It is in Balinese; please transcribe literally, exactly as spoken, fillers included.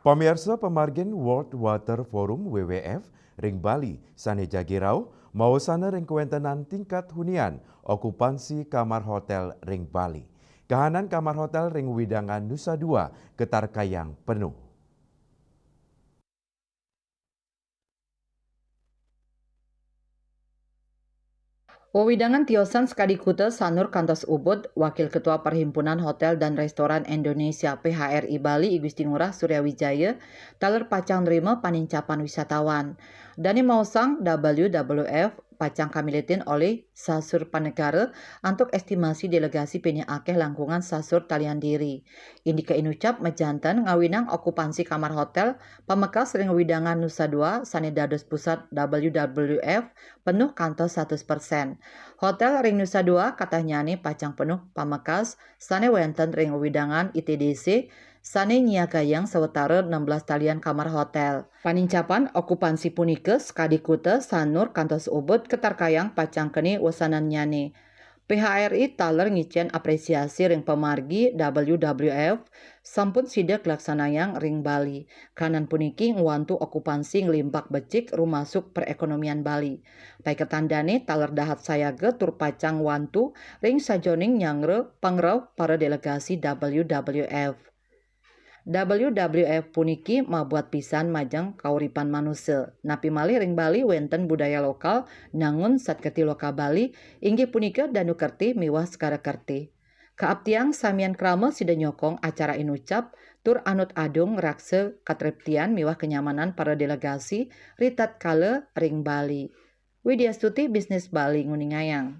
Pamirsa, pamargin World Water Forum W W F ring Bali sane jagi rauh maosana ring kawentenan tingkat hunian okupansi kamar hotel ring Bali. Kahanan kamar hotel ring wewidangan Nusa Dua katarkayang penuh. Wewidangan tiosan sakadi kuta sanur kantos ubud, Wakil Ketua Perhimpunan Hotel dan Restoran Indonesia P H R I Bali I Gusti Ngurah Surya Wijaya taler pacang nrima panincapan wisatawan. Dane maosang W W F pacang kamilitin olih sasur panegara antuk estimasi delegasi pinih akeh langkungan sasur talian diri. Indike inucap majanten ngawinang okupansi kamar hotel pamekas ring wewidangan Nusa Dua sane dados pusat W W F penuh kantos satus persen. Hotel ring Nusa Dua katahnyane pacang penuh pamekas sane wenten ring wewidangan I T D C sane nyiagayang sawatara enam belas talian kamar hotel. Panincapan okupansi punika sakadi kuta sanur kantos ubud katarkayang pacang keni wesanannyane. P H R I taler ngicen apresiasi ring pamargi W W F sampun sida kalaksanayang ring Bali. Kahanan puniki ngwantu okupansi nglimpah becik rumasuk perekonomian Bali. Paiketan dane taler dahat sayaga tur pacang ngwantu ring sajeroning nyanggra pangrauh para delegasi W W F. W W F puniki mabuat pisan majeng kauripan manusa. Napi malih ring Bali wenten budaya lokal nangun Sat Kerthi Loka Bali, inggih punika Danu Kerthi miwah Segara Kerthi. Kaaptiang samian krama sida nyokong acara inucap tur anut adung ngraksa katreptian miwah kenyamanan para delegasi ritatkala ring Bali. Widya Stuti, Bisnis Bali, nguningayang.